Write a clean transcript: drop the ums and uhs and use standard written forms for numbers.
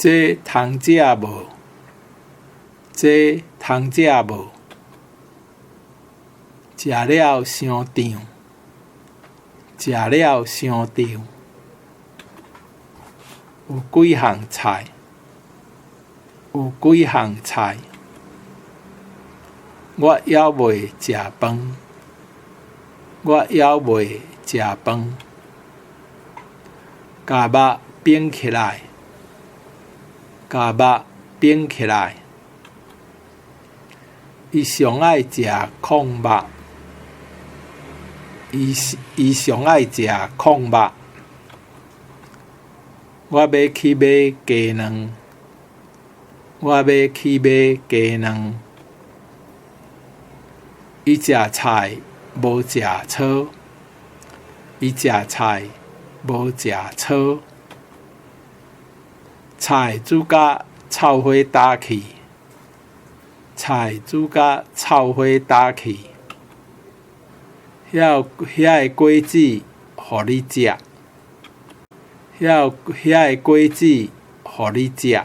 這通食無？這通食無？食了傷脹，食了傷脹。有幾項菜？有幾項菜？我猶未食飯，我猶未食飯。共肉冰起來，共肉冰起來。伊上愛食炕肉，伊伊上愛食炕肉。我欲去買雞卵，我欲去買雞卵。伊食菜無食草，伊食菜無食草。菜煮甲臭火焦去，菜煮甲臭火焦去。遐遐个果子予你食，遐遐个果子予你食。